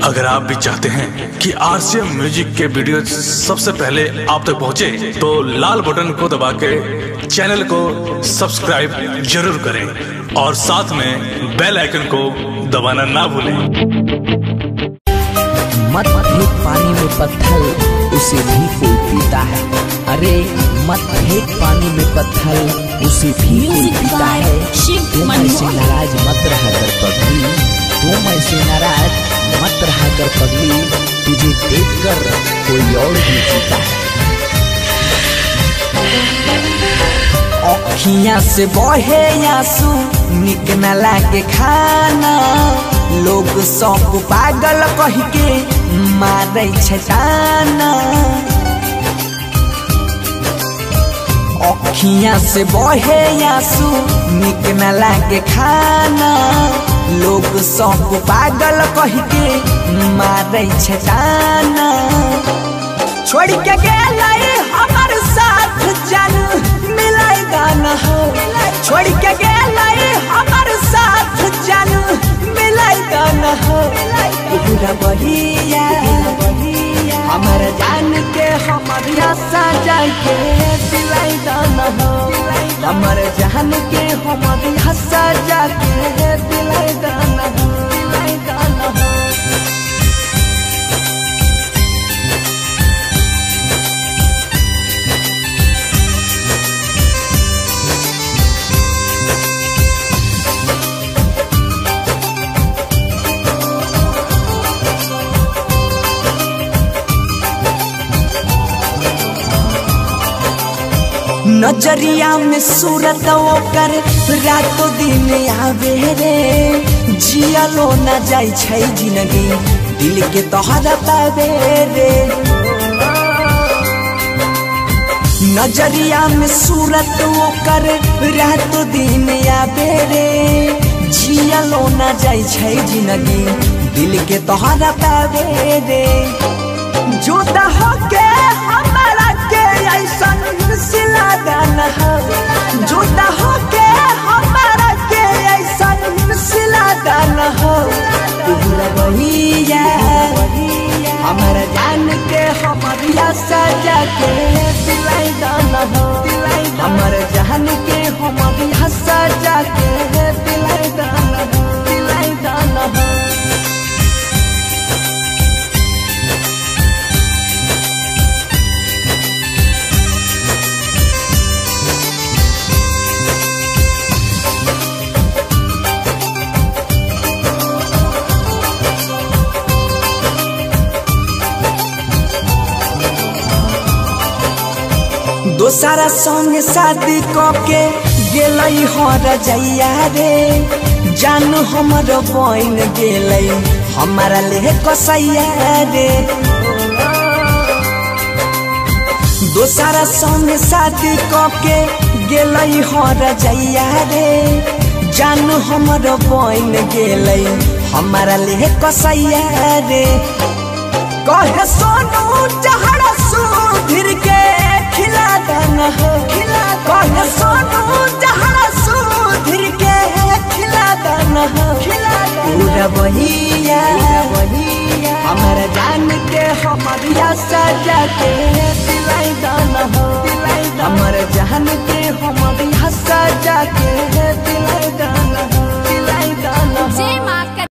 अगर आप भी चाहते हैं कि आरसीएम म्यूजिक के वीडियो सबसे पहले आप तक पहुंचे, तो लाल बटन को दबा के चैनल को सब्सक्राइब जरूर करें और साथ में बेल आइकन को दबाना ना भूलें। मत फेंक पानी में पत्थर, उसे भी कोई पीता है। अरे मत फेंक पानी में पत्थर, उसे भी कोई पीता है। तुम ऐसे नाराज मत रहा कर पगली, तुम ऐसे नाराज मत रहा कर पगली, तुझे देखकर कोई और भी जीता है। अखियां से बहे आंसू, निक न लागे खाना, लोग सब पागल कह के मारे छै ताना। अखियां से बहे आंसू, निक न लागे खाना, लोग सब पागल कह के मारे छै ताना। छोड़ के गेलै हमर साथ जान मिलाई गाना हो, छोड़ के गेलै हमर साथ जान मिलाई गाना हो। पूरा बहिया हमर जान के हमर आशा जाके दिलाई दाना हो, हमर जान के हमर आशा जाके दिलाई दाना हो, दिलाई दाना हो। नजरिया में सूरत ओकर रातो दिन आवे रे, जियलो न जाय छै जिंदगी दिल के तोहरा पावे रे। नजरिया में सूरत ओकर रातो दिन आवे रे, जियलो न जाय छै जिंदगी दिल के तोहरा पावे रे। जुदा होके हमारा के ऐसन सिला दाना हो, जुदा होके हमारा के ऐसन सिला दाना हो। पूरा बहिया हमारा जान के हमर आशा जाके दिलाई दाना हो, हमर जान के हमर आशा जाके दिलाई दाना हो, दिलाई दाना हो। दोसरा संग शादी कके गेलै हर जैया रे, जान हमर बन गेलै हमारा ले कसैया रे। दोसरा संग शादी कके गेलै हर जैया रे, जान हमर बन गेलै हमारा ले कसैया रे। कहे सोनू चहड़ा सुधीर के खिला दाना हो, कहे सोनू चहड़ा सुधीर के खिला दाना हो। पूरा बहिया हमारा जान के हमर आशा जाके दिलाई दाना हो, हमर जान के हमर आशा जाके दिलाई दाना हो, दिलाई दाना हो।